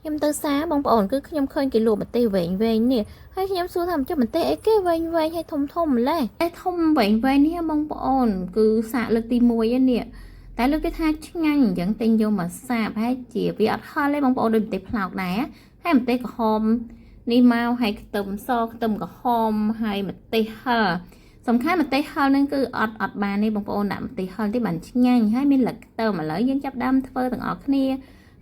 ខ្ញុំទៅសារបងប្អូនគឺខ្ញុំឃើញគេលក់ម្ទេសវែងវែងនេះហើយខ្ញុំសួរថាចុះម្ទេសអីគេវែងវែងហើយធំធំម្លេះតែធំវែងវែងនេះបងប្អូនគឺសាកលើកទី1ហ្នឹងនេះតែលើកគេថាឆ្ងាញ់អញ្ចឹងទិញយកមកសាកហើយជាវាអត់ហល់ទេបងប្អូនដូចម្ទេសផ្លោកដែរហើយម្ទេសក្រហមនេះមកហើយខ្ទឹមសខ្ទឹមក្រហមហើយម្ទេសហឹរសំខាន់ម្ទេសហឹរហ្នឹងគឺអត់អត់បានទេបងប្អូនដាក់ម្ទេសហឹរទេបានឆ្ងាញ់ហើយមានលឹកខ្ទឹមឥឡូវយើងចាប់ដើមធ្វើទាំងអស់គ្នា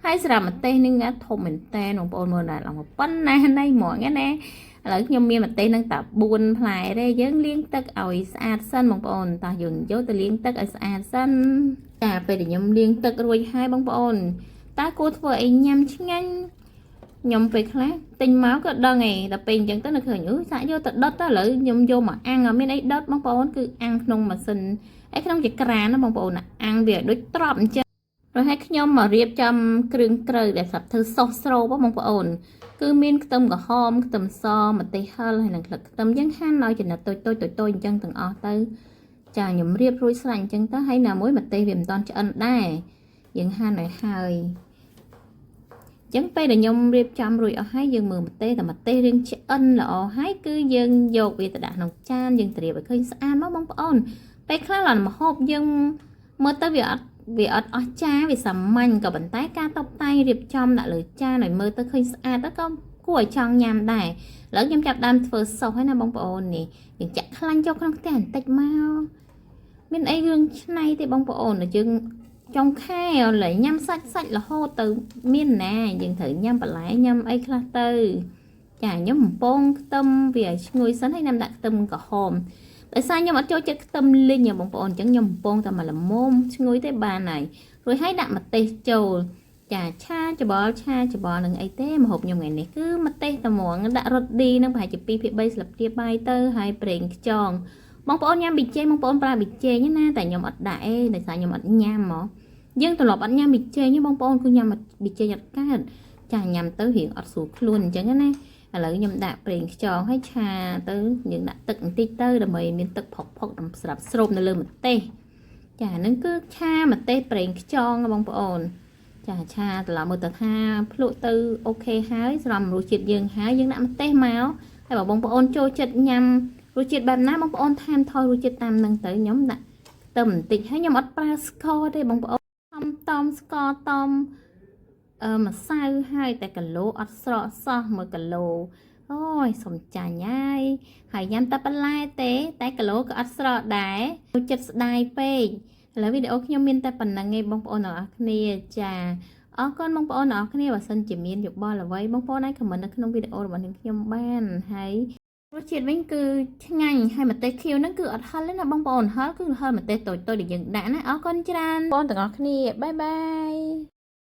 ហើយសម្រាប់ម្ទេសនេះណាធំមែនតើបងប្អូនមើលដល់ឡើងប៉ុណ្ណាណៃហ្មងណាឥឡូវខ្ញុំមានម្ទេសនឹងតែ4ផ្លែទេយើងលាងទឹកឲ្យស្អាតសិនបងប្អូនតោះយើងយកទៅលាងទឹកឲ្យស្អាតសិនចាពេលដែលខ្ញុំលាងទឹករួចហើយបងប្អូនតើគួរធ្វើអីញ៉ាំឆ្ងាញ់ខ្ញុំពេលខ្លះទិញមកក៏ដឹងឯងដល់ពេលអញ្ចឹងទៅនៅឃើញអឺសាក់យកទៅដុតទៅឥឡូវខ្ញុំយកមកអាំងអត់មានអីដុតបងប្អូនគឺអាំងក្នុងម៉ាស៊ីនឯក្នុងចក្រានណាបងប្អូនអាំងវាដូចត្រប់អញ្ចឹង រហូតខ្ញុំមករៀបចំគ្រឿងក្រៅដែលសម្រាប់ធ្វើសុសស្រូបបងប្អូនគឺមានខ្ទឹមក្រហមខ្ទឹមសម្ទេសហឹរហើយនិងក្លឹកខ្ទឹមយើងហាន់ឲ្យចំណិតតូចតូចតូចតូចអញ្ចឹងទាំងអស់ទៅចាខ្ញុំរៀបរួចស្រេចអញ្ចឹងទៅហើយណាមួយម្ទេសវាមិនតាន់ឆ្អិនដែរយើងហាន់ឲ្យហើយអញ្ចឹងពេលដែលខ្ញុំរៀបចំរួចអស់ហើយយើងមើលម្ទេសតែម្ទេសរៀងឆ្អិនល្អហើយគឺយើងយកវាទៅដាក់ក្នុងចានយើងត្រៀមឲ្យឃើញស្អាតមកបងប្អូនពេលខ្លះឡើងម្ហូបយើងមើលទៅវាអត់អស្ចារ្យវាសាមញ្ញក៏ប៉ុន្តែការតុបតែងរៀបចំដាក់លើចានឲ្យមើលទៅឃើញស្អាតទៅក៏គួរឲ្យចង់ញ៉ាំដែរឥឡូវខ្ញុំចាប់ដើមធ្វើសុសហើយណាបងប្អូននេះយើងចាក់ខ្លាញ់ចូលក្នុងខ្ទះបន្តិចមកមានអីរឿងឆ្នៃទេបងប្អូនយើងចុងខែឡើយញ៉ាំសាច់សាច់រហូតទៅមានណាយើងត្រូវញ៉ាំបន្លែញ៉ាំអីខ្លះទៅចាខ្ញុំបំពងខ្ទឹមវាឲ្យឈ្ងុយសិនហើយខ្ញុំដាក់ខ្ទឹមក្រហមដោយសារខ្ញុំអត់ចូលចិត្តខ្ទឹមលីងបងប្អូនអញ្ចឹងខ្ញុំបំពងតែមកល្មមឈ្ងុយទេបានហើយរួចហើយដាក់ម្ទេសចូលចាឆាច្បល់ឆាច្បល់នឹងអីទេម្ហូបខ្ញុំថ្ងៃនេះគឺម្ទេសត្មងដាក់រត់ឌីនឹងប្រហែលជា2ភាគ3ស្លាបព្រាបាយទៅហើយប្រេងខ្យងបងប្អូនញ៉ាំប៊ីចេងបងប្អូនប្រើប៊ីចេងណាតែខ្ញុំអត់ដាក់ទេដោយសារខ្ញុំអត់ញ៉ាំហ្មងយើងត្រឡប់អត់ញ៉ាំប៊ីចេងទេបងប្អូនគឺញ៉ាំប៊ីចេងអត់កើតចាញ៉ាំទៅរៀងអត់ស្រួលខ្លួនអញ្ចឹងណាឥឡូវខ្ញុំដាក់ប្រេងខ្យងហើយឆាទៅយើងដាក់ទឹកបន្តិចទៅដើម្បីមានទឹកផុកផុកដើម្បីស្រាប់ស្រូបនៅលើម្ទេសចាហ្នឹងគឺឆាម្ទេសប្រេងខ្យងបងប្អូនចាឆាត្រឡប់មើលទៅថាភ្លក់ទៅOK ហើយស្រំរសជាតិយើងហើយយើងដាក់ម្ទេសមកហើយបើបងប្អូនចូលចិត្តញ៉ាំរសជាតិបែបណាបងប្អូនថែមថយរសជាតិតាមនឹងទៅខ្ញុំដាក់ខ្ទឹមបន្តិចហើយខ្ញុំអត់ប្រើស្ករទេបងប្អូនតំតំស្ករតំអឺម្សៅហើយតែគីឡូអត់ស្រកសោះ1គីឡូអូយសុំចាញ់ហើយហើយញ៉ាំតែបន្លែទេតែគីឡូក៏អត់ស្រកដែរចិត្តស្ដាយពេកឥឡូវវីដេអូខ្ញុំមានតែប៉ុណ្្នឹងឯងបងប្អូនទាំងអស់គ្នាចាអរគុណបងប្អូនទាំងអស់គ្នាបើសិនជាមានយោបល់អ្វីបងប្អូនអាច comment នៅក្នុងវីដេអូរបស់នាងខ្ញុំបានហើយរសជាតិវិញគឺឆ្ងាញ់ហើយម្ទេសខៀវហ្នឹងគឺអត់ហឹរទេណាបងប្អូនហឹរគឺហឹរម្ទេសតូចៗដែលយើងដាក់ណាអរគុណច្រើនបងប្អូនទាំងអស់គ្នាbye bye.